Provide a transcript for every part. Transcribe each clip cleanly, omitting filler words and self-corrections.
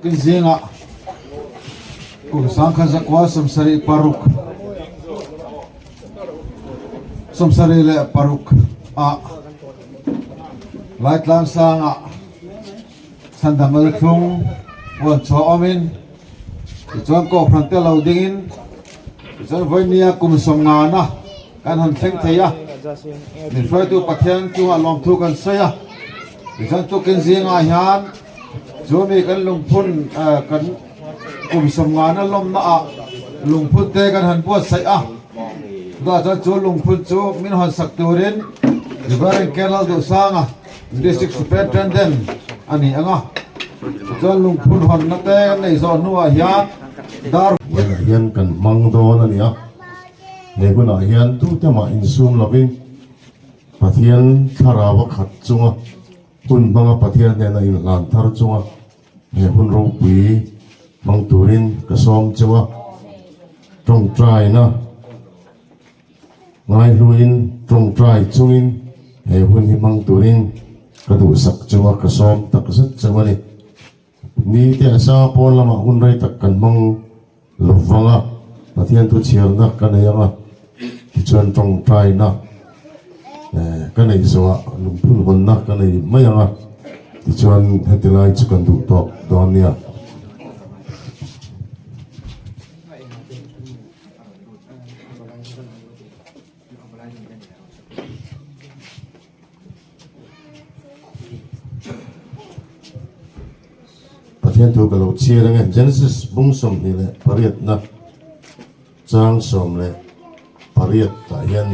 Tukin zingah kum 1976 76 ah Laitlang sangah Chhandam Lalthlung puan chhuah awmin tichuan kohhran te lo dingin tichuan vawinia kum 50 na kan han thleng thei a, min hruaitu Pathian chungah lawmthu kan sawi a, tichuan tukin zingah hian chu mi kan lungphun kan kum 50 na lawmna ah lungphun te kan han buatsaih a, chutah chuan chu lungphun chu min hawn sak turin Reverend K Lalduhsanga District Superintendent a ni ang a, tichuan lungphun hawnna te kan nei zawh hnuah hian dar. Vawiinah hian kan hmang dawn a ni a, he hunah hian tute mah insum lovin Pathian thlarau a khat chunga hun hmanga Pathian hnena inhlan thar chunga he hun ropui hmang turin ka sawm cheu a, tawngtaina ngaihluin tawngtai chungin he hun hi hmang turin ka duhsak cheu a, ka sawm takzet cheu a ni. Ni te a sa pawn lamah hun rei tak kan hmang lo vang a, Pathian thu chhiarna ka nei ang a, tichuan tawngtaina ka neih zawhah lungphun hawnna ka nei mai ang a, tichuan heti lai chu kan duh tawk dawn nia. Pathian thu ka lo chhiar ange Genesis bung 28 na chang 18 tah hian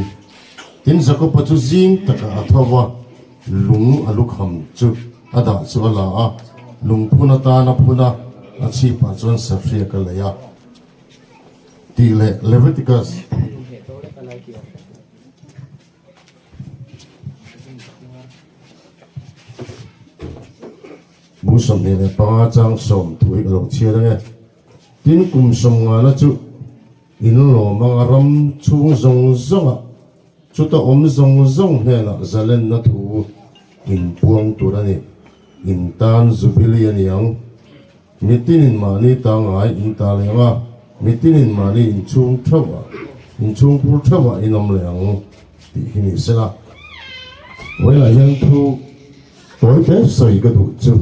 tin Jakob-a chu zing takah a tho va, lung a lukham chu a dah chu a la a, lungphun atan a phun a, a chhipah chuan sahriak a lei a tih leh Leviticus. Bung 25 chang 10 thu hi ka lo chhiar ange. Tin kum 50 na chu in lawm anga ram chhung zawng zawngah chuta awm zawng zawng hnenah zalenna thu in puang tur a ni. In tan Jubilee a ni ang. Mitinin mahni ta ngai in ta leh ang a, mitinin mahni inchhung theuhah, inchhung phur theuhah in awm leh ang tih hi ni sela. Vawilah hian thu tawi te sawi ka duh chu,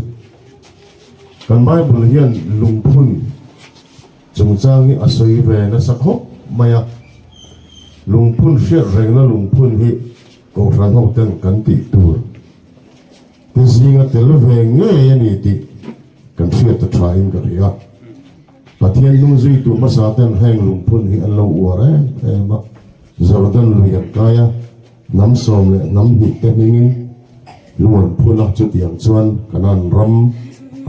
kan Bible hian lungphun chungchang hi a sawi ve nasa khawp mai a, lungphun hriat rengna lungphun hi Kohhran hoten kan tih tur. Ti zinga tel ve ngei a ni tih kan hriat ta tha in ka hria. Pathian hnung zuitu hmasa ten heng lungphun hi an lo uar em em a, Jordan lui an kai a, hnam sawm leh hnam hnih te hmingin lung an phun a, chutiang chuan Kanaan ram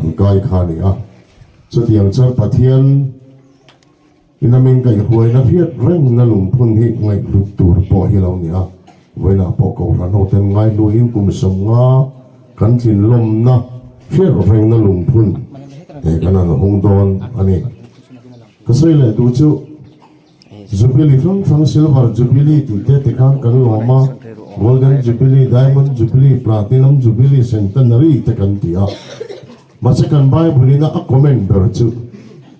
an kai kha a ni a. Chutiang chuan Pathian. Ina min kaihruaina hriat rengna lungphun hi ngaihhlut tur pawh hi lo ni a, vawiinah pawh Kohhran hoten ngaihluin kum 50 kan tlinlawmna hriat rengna lungphun he kan han hung dawn a ni. Ka sawi leh duh chu Jubilee hrang hrang Silver Jubilee tih te ti khan kan lawm a, Golden Jubilee, Diamond Jubilee, Platinum Jubilee, Centenary te kan ti a. Mahse kan Bible ina a comment ber chu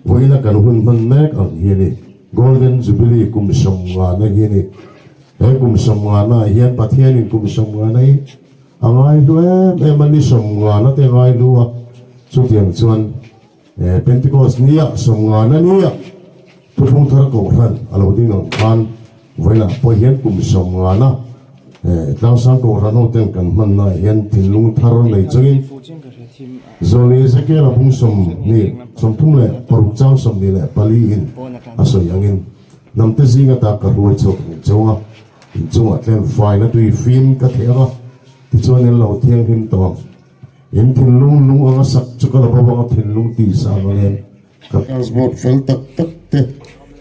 vawiina kan hun hman mek ang hi a ni, Golden Jubilee kum 50 na hi a ni. He kum 50 na ah hian Pathianin kum 50 na hi a ngaihlu em em a, ni 50 na te a ngaihlu a, chutiang chuan Pentecost nia 50 na nia Thuthlung thar Kohhran a lo ding ang khan vawiinah pawh hian kum 50 na Tlangsang Kohhran ho ten kan hmanna ah hian thinlung thar nei chungin Zawlni Ezekiel-a bung 36 chang 24 in a sawi angin hnamte zing ata ka hruai chhuak ang cheu a, inchungah tlem faina tui fim ka theh ang a, tichuan in lo thianghlim tawh ang. In thinlung lung anga sak chu ka la bo ang a, thinlung tisa ang a lem. Ka passport fel tak tak te,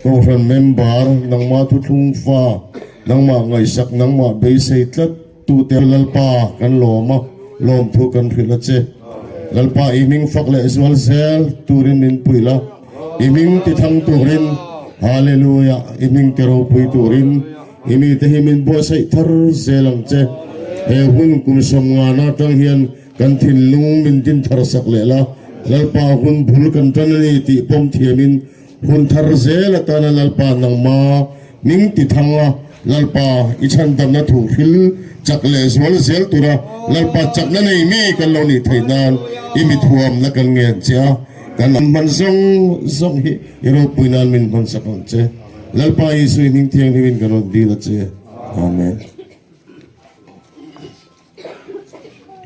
Kohhran member, nangmah thuthlung fa, nangmah ngaihsak, nangmah beisei tlat tute Lalpa kan lawm a, lawmthu kan hrilh a che. Lalpa i hming fak leh zual zel turin min pui la, i hming ti thang turin, Hallelujah, i hming ti ropui turin i mite hi min buatsaih thar zel ang che. He hun kum 50 na atang hian Kan thinlung min din thar sak leh la, Lalpa hun bul kan tan a ni tih pawm thiamin hun thar zel atana Lalpa nangma hming ti thang a, Lalpa i chhandamna thu hril chak leh zual zel tura Lalpa chakna nei mi kan lo nih theih nan i mithuamna kan ngen che a, kan hman zawng zawng hi i ropui nan min hmansak ang che. Lalpa Isu i hming thianghlimin kan rawn dil a che. Amen.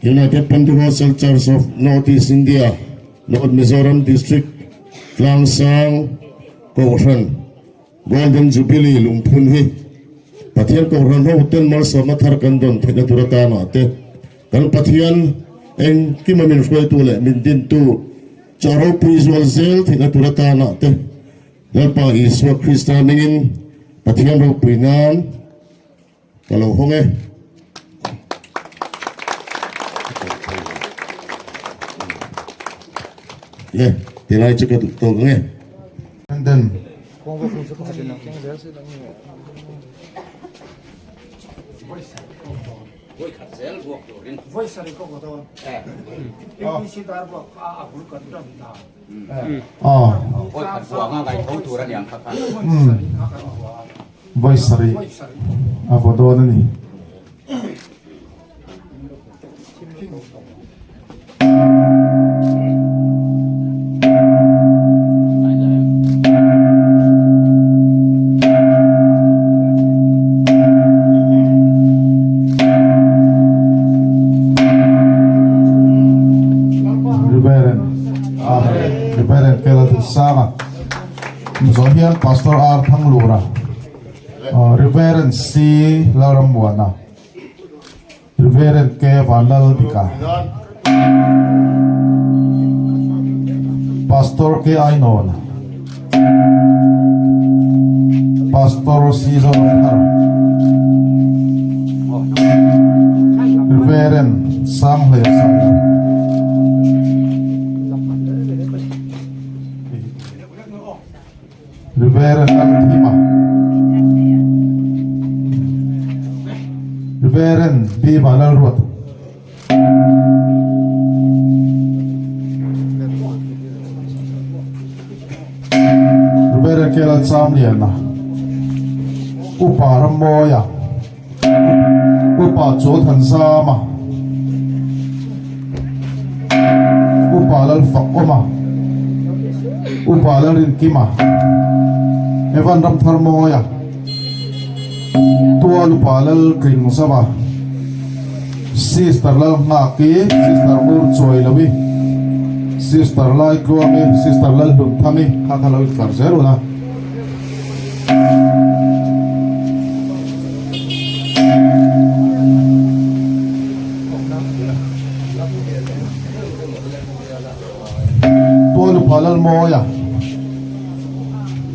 United Pentecostal Church of North East India, North Mizoram District, Tlangsang Kohhran, Golden Jubilee lungphun hi Pathian Kohhran ho ten malsawmna thar kan dawn theihna tur atana te kan Pathian engkima min hruaitu leh min dintu chaw ropui zual zel theihna tur atana te Lalpa Isua Krista hmingin Pathian ropui nan Ka lo hawng e. Le, tilai chu ka duh tawk ang e. Den. Vawi sarih a vaw dawn a ni. Reverend Reverend Kela Duhsanga. Zawh hian Pastor R Thanglura, Reverend C Lalrammuana, Reverend K Vanlaldika, Pastor K Ainawna, Pastor C Zoramthar, Reverend Sanghleia Sailo. Reverend Lalthima, Reverend B Vanlalruat. Reverend K Lalchamliana, Upa Rammawia, Upa Chawthanzama, Upa Lalfakawma, Upa Lalrinkima, Evan Ramtharmawia, Tual Upa Laltlingzama, Sister Lalnghaki, Sister Ngurchuailovi, Sister Laikluangi, Sister Lalhlunthangi kha kha lo intlar zel ula. Tualupa Lalmawia,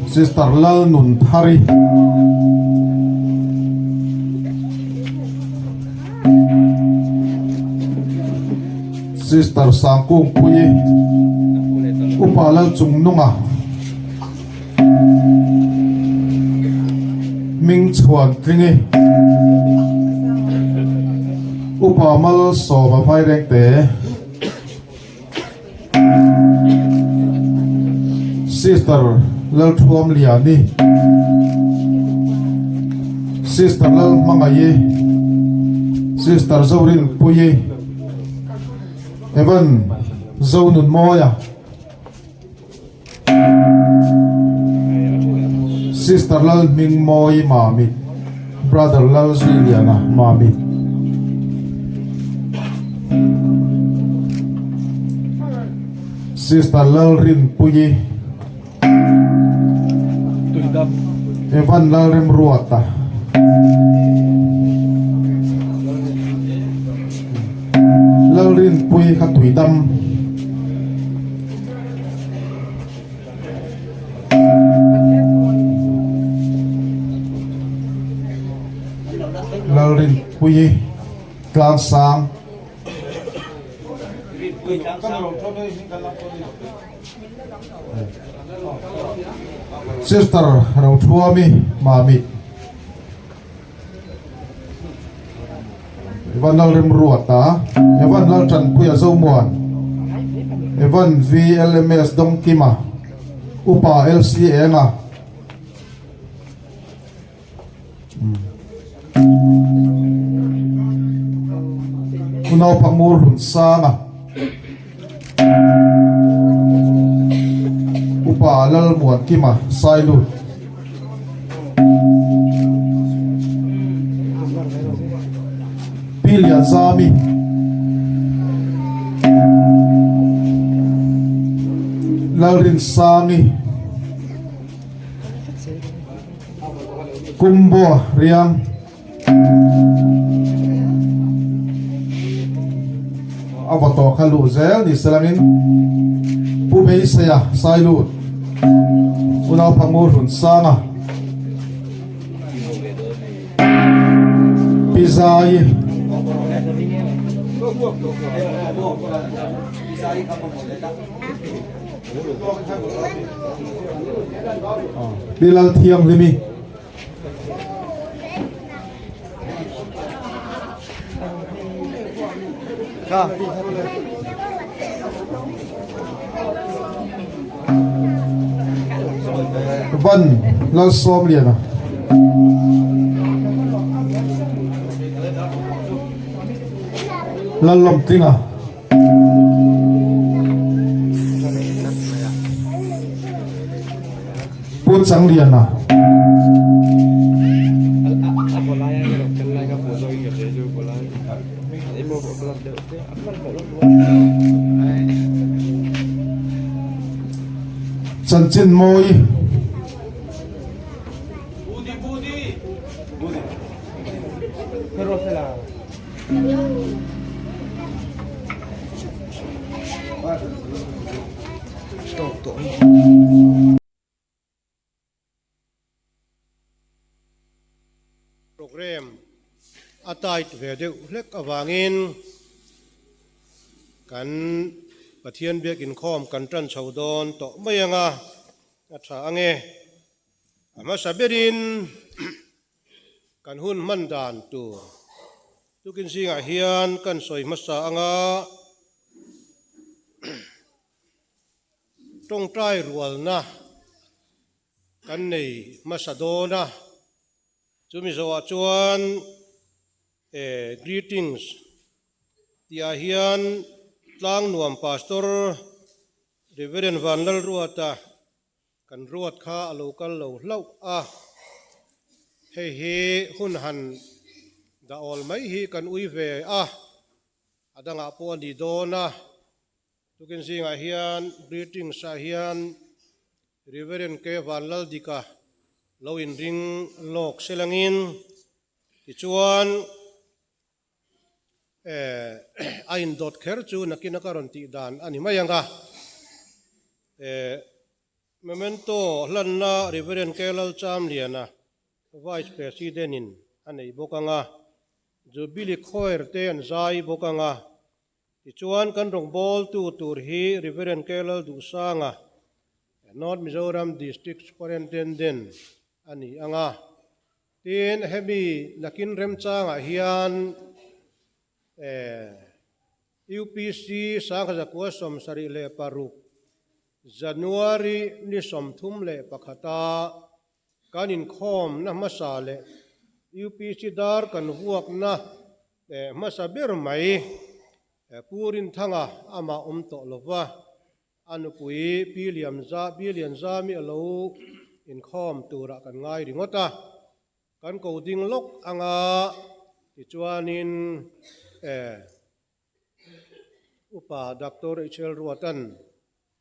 Sister Lalnunthari, Sister Sangkungpuii, Upa Lalchungnunga, Hming chhuan tling i Upa Malsawma Vairengte Sister Lalthuamliani Sister Lalhmangaih Sister Zorinpuii Evan Zonunmawia Sister Lal Hmingmawi Mamit, Brother Lal Zuiliana Mamit. Sister Lal Rinpuii, Evan Lal Remruata. Lal Rinpuii kha tuidam. Lalrinpuii Tlangsang Sister Rothuami Mamit Evan Lalremruata, Evan Laltanpuia Zomuan. Evan VLMS Dawngkima, Upa LC Enga. Unau Pangur Hlunsanga, Upa Lalmuankima Sailut. Pi Lianzami. Lalrinsangi. Kumbaw Riang. A va tawh kha luh zel ni selangin Pu Beiseia Sailut Unau Pangur Hlunsanga Pi Zaii Pi Lalthianghlimi. Van Lalsawmliana. Lallawmtlinga. Pu Changliana. Chanchin mawi. Programme a tight ve deuh hlek avangin kan Pathian biak inkhawm kan tan chho dawn tawh mai anga a tha ange. A hmasa berin Kan hun hman dan tur tukin zingah hian kan sawi hmasa anga tawngtai rualna kan nei hmasa dawn a, chumi zawhah chuan greetings tihah hian Tlangnuam Pastor Reverend Vanlalruata Kan ruat kha a lo kal lo hlauh a, hei hi hun han dah awl mai hi kan ui ve a, a dangah pawh a ni dawn a. Tukin zingah hian greetings ah hian Reverend K Vanlaldika lo inring lawk selangin tichuan A indawt kher chu nakin a ka rawn tih dan a ni mai ang a. Memento hlanna Reverend K Lalchamliana, Vice President in a nei bawk ang a. Jubilee Choir te an zai bawk ang a. Tichuan kan rawngbawltu tur hi Reverend K Lalduhsanga, North Mizoram District Superintendent a ni ang a. Tin, hemi nakin remchangah hian UPC 1976 January ni 31 a kan inkhawmna hmasa leh UPC dar kan vuakna hmasa ber mai Pu Rinthanga amah awm tawh lova. A nupui Pi Liamza, Pi Lianzami a lo inkhawm turah kan ngai ringawt a, kan ko ding lawk anga tichuanin eh Upa Doctor HL Ruatan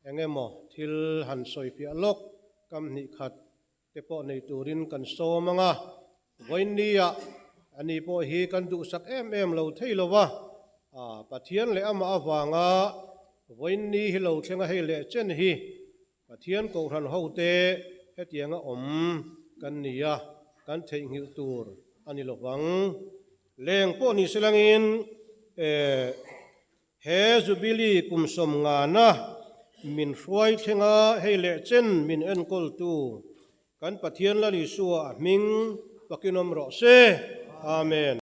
eng emaw thil han sawifiah lawk kam hnih khat te pawh nei turin kan sawm anga, vawiinnia ani pawh hi kan duhsak em em lo thei lo va, Pathian leh amah avanga vawiinni hi lo thleng a hei leh chen hi Pathian Kohhran hote hetianga awm kan ni a, kan theihnghilh tur a ni lo vang. Leng pawh ni selangin He Jubilee kum sawmngana min hruai thlenga hei leh chen min enkawltu kan Pathian Lal Isua a hming pakin awm rawh se. Amen.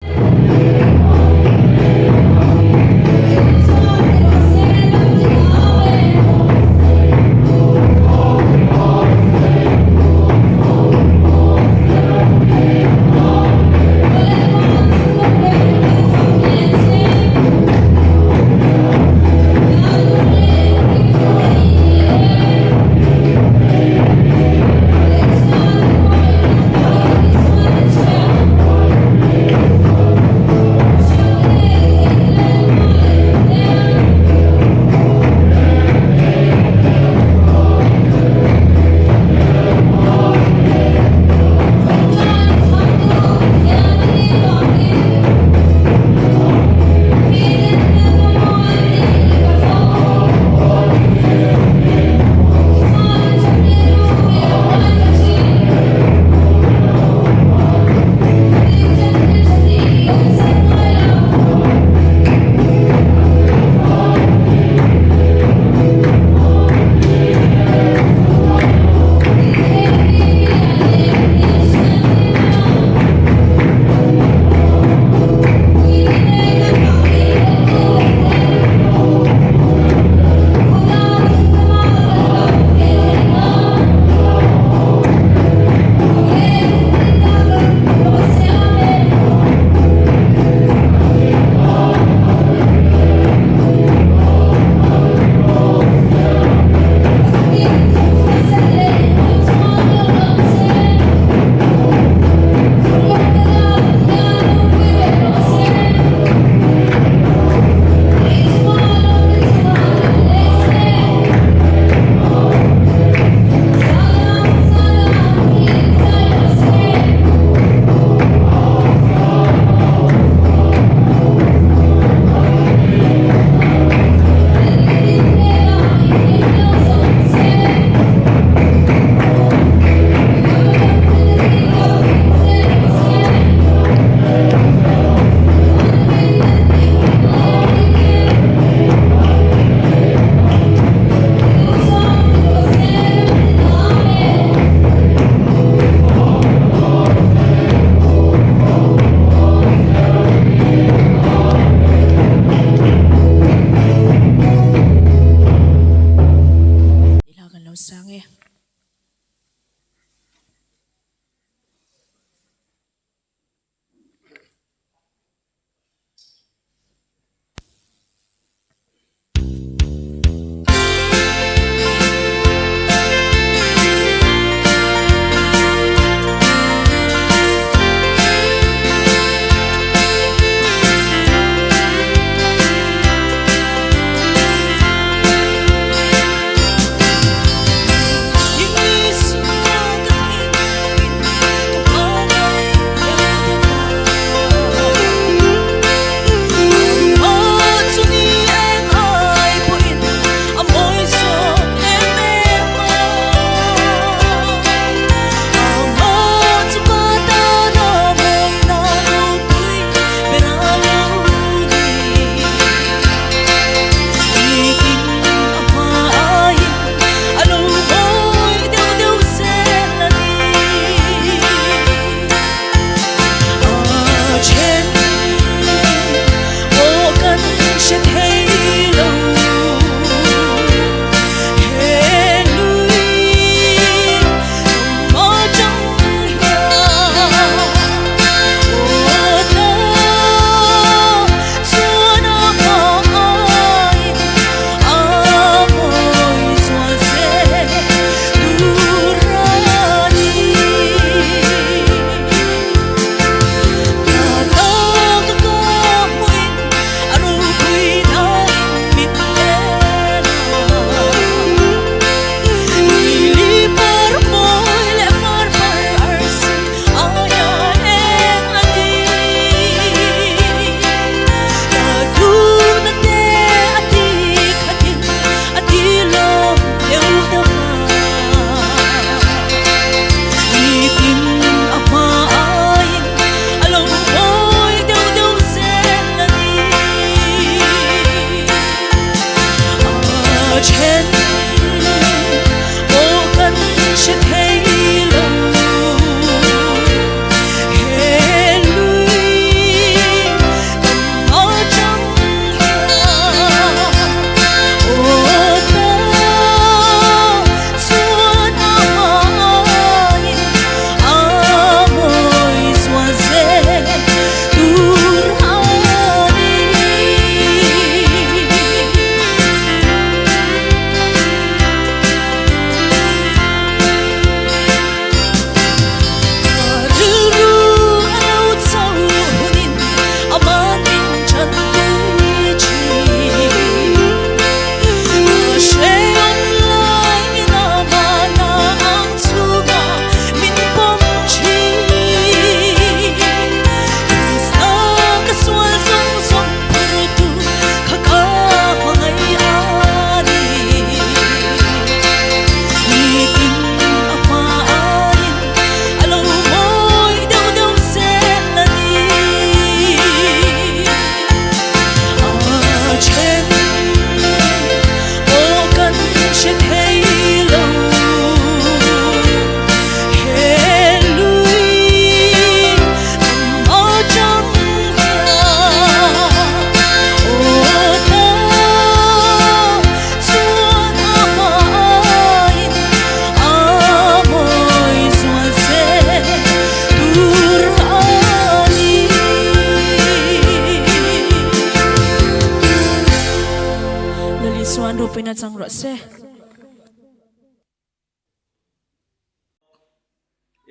hmasa nge.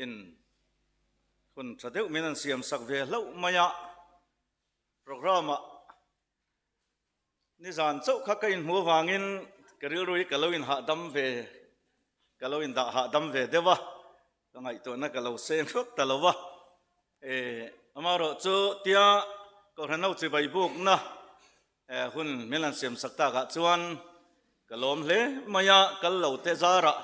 In hun tha deuh min an siam sak ve hlauh mai a, programme ah nizan chauh kha ka inhmuh avangin ka rilru hi ka lo inhahdam ve, ka lo indah hahdam ve deuh a, ka ngaihtuahna ka lo seng vak ta lo va, eh amaherawh chu tia Kohhran ho chibai bukna hun min an siam sak takah chuan ka lawm hle mai a, kal lo te zarah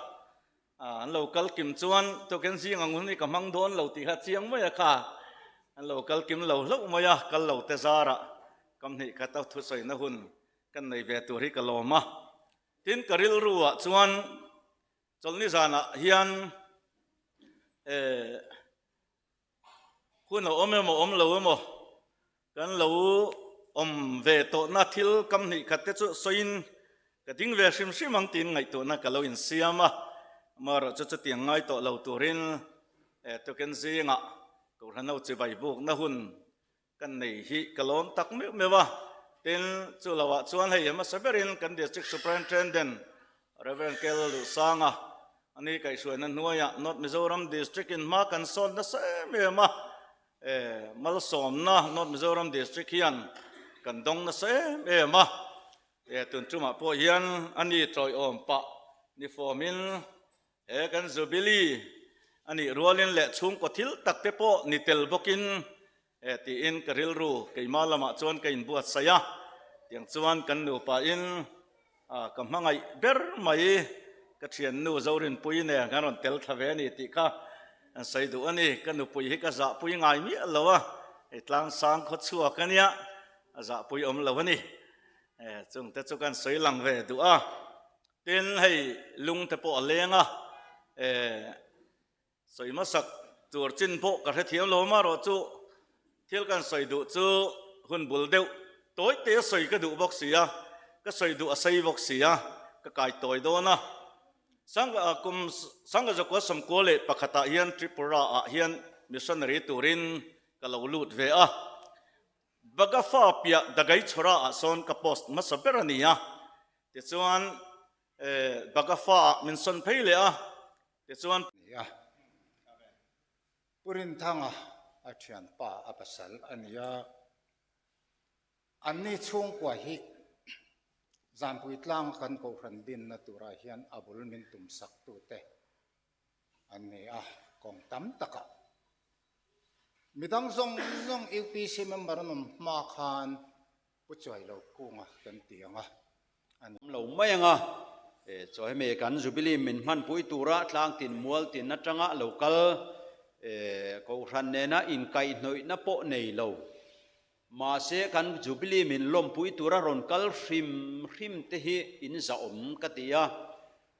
An lo kal kim chuan token zing ang hun hi ka hmang dawn lo tih kha chiang mai a kha. An lo kal kim lo hlauh mai a, kal lo te zarah kam hnih khat a thusawina hun kan nei ve tur hi ka lawm a. Tin, ka rilru ah chuan chawlhni zanah hian eh Hun a awm emaw awm lo emaw kan lo awm ve tawhna thil kam hnih khat te chu sawiin Ka ding ve hrim hrim ang tiin ngaihtuahna ka lo insiam a, amaherawh chu chutiang ngai tawh lo turin tukin zingah Kohhran ho chibai bukna hun kan nei hi ka lawm tak meuh meuh a. Tin, chu loah chuan hei hmasa berin kan District Superintendent Rev. Kel Luhsanga a ni kaihhruaina hnuaiah North Mizoram District in hma kan sawn nasa em em a, malsawmna North Mizoram District hian kan dawng nasa em em a. He tun tumah pawh hian a ni tawiawm pah ni fawmin he kan Jubilee a nih rualin leh chhungkaw thil tak te pawh ni tel bawkin he tiin ka rilru keimah lamah chuan ka inbuatsaih a, tiang chuan kan nupain ka hmangaih ber mai ka thiannu Zorinpui nen kan rawn tel thla ve a ni tih kha an sawi duh a ni. Ka nupui hi ka zahpui ngai miah lo a, hei tlangsang khawchhuak a nia a zahpui awm lo a ni. Chung te chu kan sawi lang ve duh a, tin hei lung te pawh a leng a, sawi hmasak tur chin pawh ka hrethiam lo amaherawh chu thil kan sawi duh chu hun bul deuh tawi te a sawi ka duh bawk si a, ka sawi duh a sei bawk si a, ka kai tawi dawn a. Sangha kum Sangha Zakua Sawmkua leh pakhatah hian Tripura ah hian missionary turin ka lo lut ve a. Bagafa piah Dagai Chhawra ah sawn ka post hmasa ber a ni a, tichuan Bagafa ah min sawn phei leh a, tichuan. Ni a, Pu Rinthanga a thianpa a pasal a ni a, anni chhungkua hi Zanpui tlang kan kohhran dinna turah hian a bul min tumsak tute an ni a, kawng tam takah. Midang zawng zawng UPC member an awm hma khan Pu Chuailo Kunga kan ti ang a, a ni. Lo mai ang a, e chaw hemi kan Jubilee min hmanpui tura tlangtin mualtin atanga lo kal e Kohhran nena inkaihhnawihna pawh nei lo. Mahse kan Jubilee min lawmpui tura rawn kal hrim hrim te hi in zahawm ka ti a,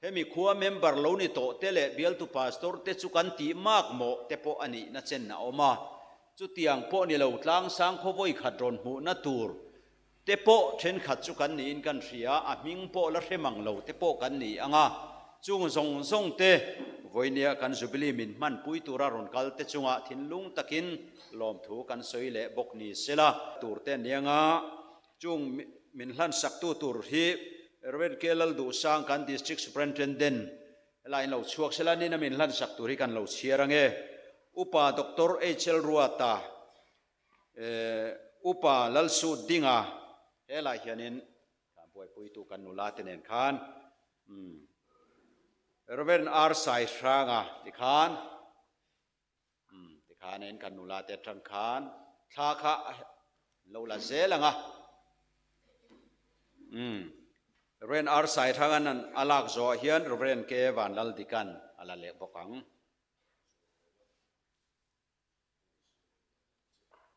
hemi khua member lo ni tawh te leh bialtu pastor te chu kan tih mak mawh te pawh a nihna chen a awm a, chutiang pawh ni lo tlangsang khawvawi khat rawn hmuhna tur te pawh thenkhat chu kan niin kan hria, a hming pawh la hre mang lo te pawh kan ni ang a, chung zawng zawng te vawinia kan Jubilee min hmanpui tura rawn kal te chungah thinlung takin lawmthu kan sawi leh bawk ni sela. Tur te anianga chung min hlansak tu tur hi Rev. K. Lalduhsang kan District Superintendent helai in lo chhuak sela nina min hlansak tur hi kan lo chhiar ange. Upa Doctor HL Ruata Upa Lalsut Dinga helai hianin kan buaipuitu kan nula te nen khan Rev. R. Saihranga tikhan Umm, tikhanin kan nula te atang khan thla kha lo la zel ang a. Umm, Rev. R. Saithangan a lak zawh hian Rev. K. Vanlaldikan a la leh bawk ang.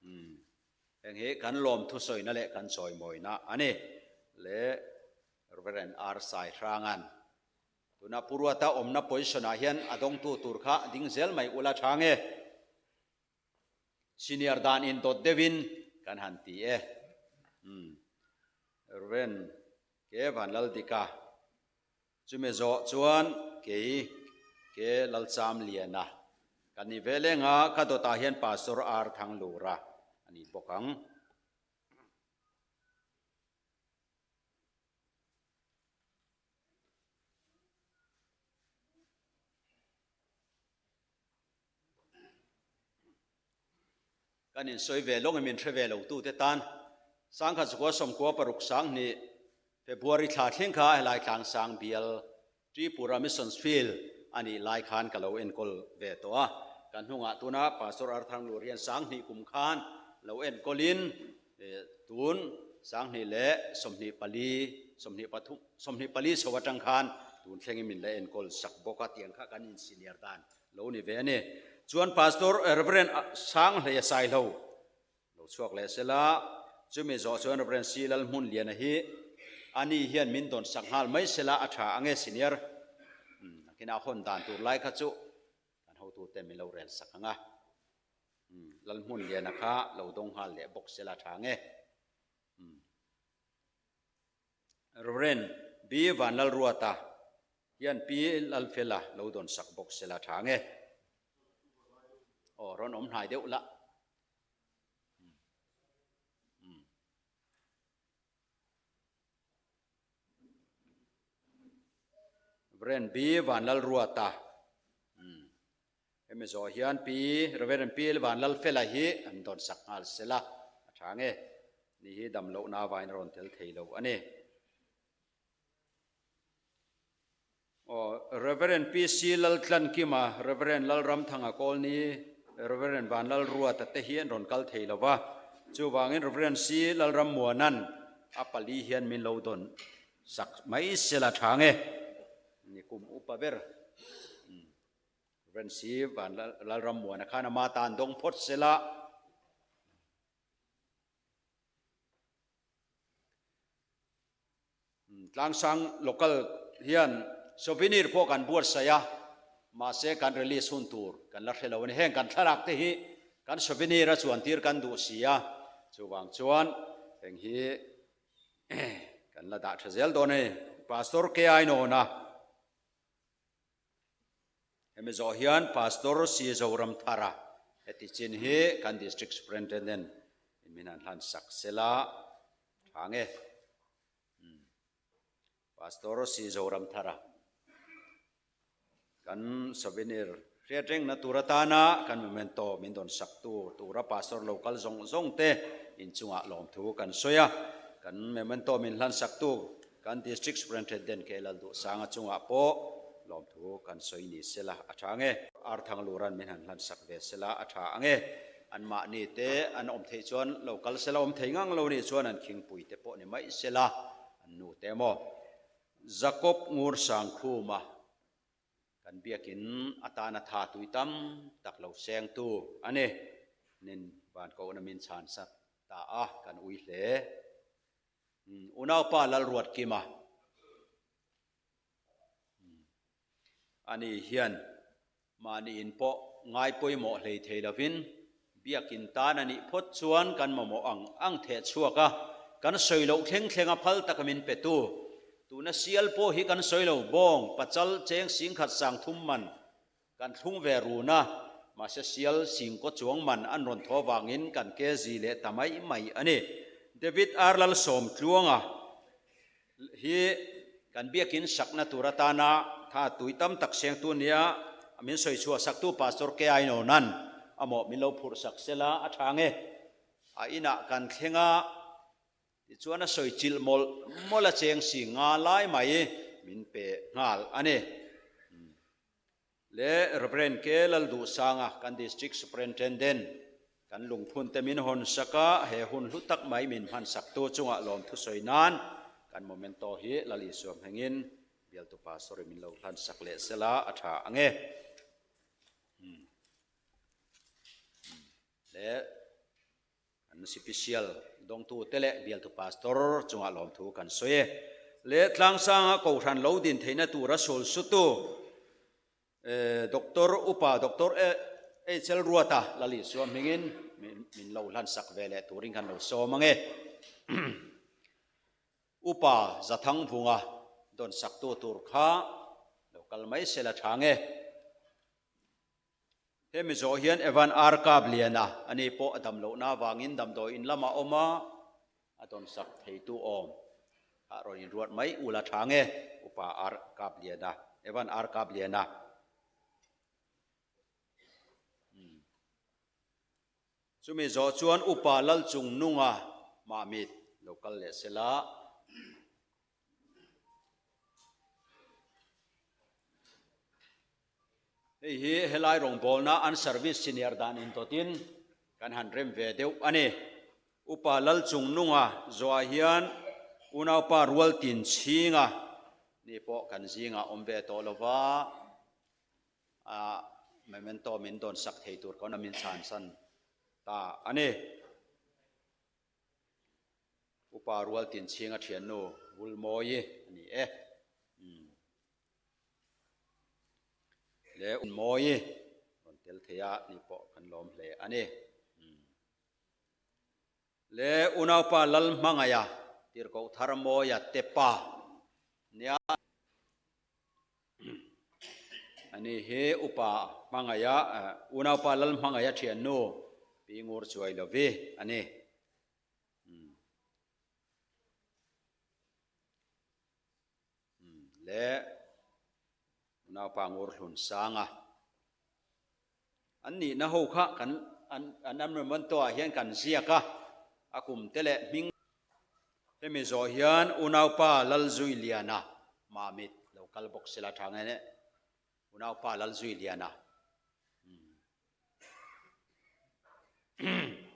Umm, heng hi kan lawmthu sawina leh kan chawimawina a ni le Rev. R. Saihrangan. Tuna Pu Ruata awmna position ah hian a dawngtu tur kha ding zel mai ula tha nge? Senior dan in dawt deuhin kan han ti e. Umm. Rev. Ke Vanlaldika chumi zawh chuan kei ke Lalchamliana kan ni ve leng a, ka dawtah hian Pastor R Thanglura a ni bawk ang. Kan insawi ve lawng i min hre ve lo tute tan Sangkhat Zakua Sawmkua Paruk Sanghnih February thla thleng kha helai Tlangsang bial Tripura Missions Field a nih lai khan ka lo enkawl ve tawh a. Kan hnungah tuna Pastor Arthur Nglur hian Sanghnih kum khan lo enkawlin Tun 2024, 23, 24 chho atang khan tun thlengin min la enkawl sak bawk a tiang kha kan insenior dan lo ni ve a ni. Chuan Pastor Reverend Sanghleia Saihlo lo chhuak leh sela, chumi zawh chuan Reverend C Lalhmunliana hi ani hian min dawn sak nghal mai sela a tha ange senior nakinah hawn dan tur lai kha chu kan hotute min lo rel sak ang a. Umm Lalhmunliana kha lo dawng nghal leh bawk sela tha nge. Umm Reverend. B Vanlalruata hian Pi Lalfela lo dawn sak bawk sela tha nge? Aw rawn awm hnai deuh lah. Rev. B Vanlalruata. Hemi zawh hian Pi Rev. Pi Vanlalfela hi an dawn sak nghal sela a tha nge? Ni hi dam lohna avangin a rawn tel thei lo a ni. Aw, Rev. PC Laltlankima, Rev. Lalramthanga Kawlni, Rev. Vanlalruata te hi an rawn kal thei lo va, chuvangin Rev. C Lalrammuana'n a pali hian min lo dawn sak mai sela tha nge? Ni kum upa ber. Rensi van Lalrammuana khan ama tan dawng phawt sela. Tlangsang local hian souvenir pawh kan buatsaih a, mahse kan release hun tur kan la hre lo a ni. Heng kan thlalak te hi kan souvenir a chuan tir kan duh si a, chuvang chuan heng hi kan la dah tha zel dawn a ni. Pastor K Ainawna. Hemi zawh hian Pastor C. Zoramthara heti chin hi kan District Superintendent in min han hlan sak sela tha nge. Pastor C. Zoramthara kan souvenir hriat rengna tur atana kan memento min dawn sak tu tura Pastor lo kal zawng zawng te inchungah lawmthu kan sawi a, kan memento min hlan sak tu Kan District Superintendent K Lalduhsanga chungah pawh lawmthu kan sawi ni sela a tha ange. Arthangluran min han hlan sak ve sela a tha ange. Anmahni te an awm theih chuan lo kal sela awm thei ngang lo nih chuan an khingpui te pawh ni mai sela an nu te emaw. Jacob Ngursangkhuma kan biakin atana tha tui tam tak lo sengtu a ni. Nin van kohna min chhan sak ta a kan ui hle. Unaupa Lalruatkima ani hian mahni in pawh ngai pawimawh hlei thei lovin biakin tan a nih phawt chuan kan mamawh ang ang theh chhuak a, kan sawi loh thleng thleng a phal taka min petu. Tuna sial pawh hi kan sawi lo, bawng, pachal, cheng, singkhat, sangthum man Kan thlung ve run a, mahse sial singkaw chuang man an rawn thaw vangin kan ke zi leh ta mai mai a ni. David R. Lalsawmtluanga hi kan biakin sakna tur atana tha tui tam tak sengtu nia min sawi chhuah saktu Pastor K. Ainonan a mawh min lo phurh sak sela a tha nge. A inah kan thleng a, tichuan a sawi chilh mawlh mawlh a cheng si nga lai mai min pe nghal a ni. Le Rev. K. Lalduhsanga, kan District Superintendent, kan lungphun te min hawn sak a, he hun hlu tak mai min hman saktu chungah lawmthu sawi nan kan momento hi Lal Isua hmangin bialtu Pastor in min lo hlan sak leh sela a tha ang e. Le An sipisial dawngtute leh bialtu pastor chungah lawmthu kan sawi e. Leh Tlangsanga Kohhran lo din theihna tura sul sutu Doctor Upa Doctor HL Ruata Lalisua hmingin min lo hlansak ve leh turin kan lo sawm ang e. Upa Zathangvunga dawnsaktu tur kha lo kal mai sela tha nge. He Mizo hian Evan R. Kabliana a ni pawh a dam lohna avangin damdawi in lamah a awm a, a dawnsak theitu awm a rawn inruat mai ula tha nge Upa R. Kabliana, Evan R. Kabliana. Chumi zawh chuan Upa Lalchungnunga Mahmit lo kal leh sela. Hei hi helai rawngbawlna an service senior dan intawtin kan han rem ve deuh a ni. Upa Lalchungnunga zawhah hian unaupa Rualtin Chhinga ni pawh kan zingah awm ve tawh lo va, a memento min dawnsak thei tur khawn a min chhansan ta a ni. Upa Rualtin Chhinga thiannu Vulmawi a ni e. Le Mawi rawn tel thei a ni pawh kan lawm hle a ni. Le unaupa Lalhmangaia Tirhkoh Thar Mawia te pa nia. Ani hi Upa Hmangaiha, Unaupa Lalhmangaiha thiannu Pi Ngur Chuai Lovi a ni. Le Unaupa Ngur Hlun Sanga. An nihna ho kha kan an an amremento ah hian kan ziak a, a kum te leh hming. Hemi zawh hian Unaupa Lalzuiliana Mamit lo kal bawk sela tha nge ne Unaupa Lalzuiliana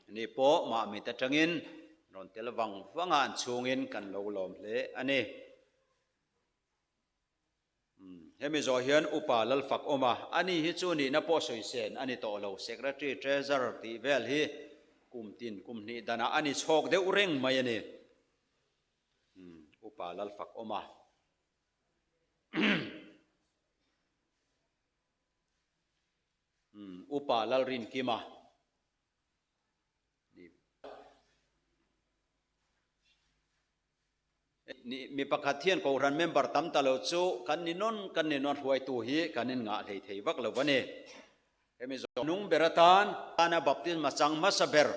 ni pawh Mamit atangin rawn tel vang vang a an chhungin kan lo lawm hle a ni. Hemi zawh hian Upa Lalfak awm a, ani hi chu nihna pawh sawi sen a ni tawh lo, Secretary, Treasurer tih vel hi kum tin kum hnih danah a ni chhawk deuh reng mai a ni. Upa Lalfak awm a. Upa Lalrinkima. Mi pakhat hian Kohhran member tam ta lo chu kan ni nawn kan ni nawn hruaitu hi kan in ngah hlei thei vak lo a ni. Hemi zawng nung ber atan tana baptisma chang hmasa ber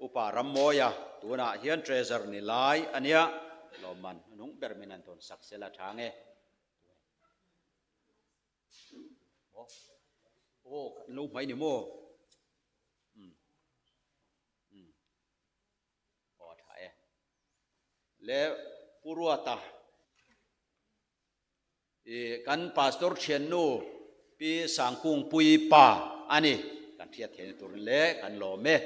Upa Rammawia tunah hian Treasurer ni lai a nia, lawmman nung ber min han tawn sak sela tha nge. Aw, kan lo hmai ni maw? Aw a tha e. Le Pu Ruata i kan pastor thiannu Pi Sangkungpui pa a ni. Kan hriat theihna turin le kan lawm e.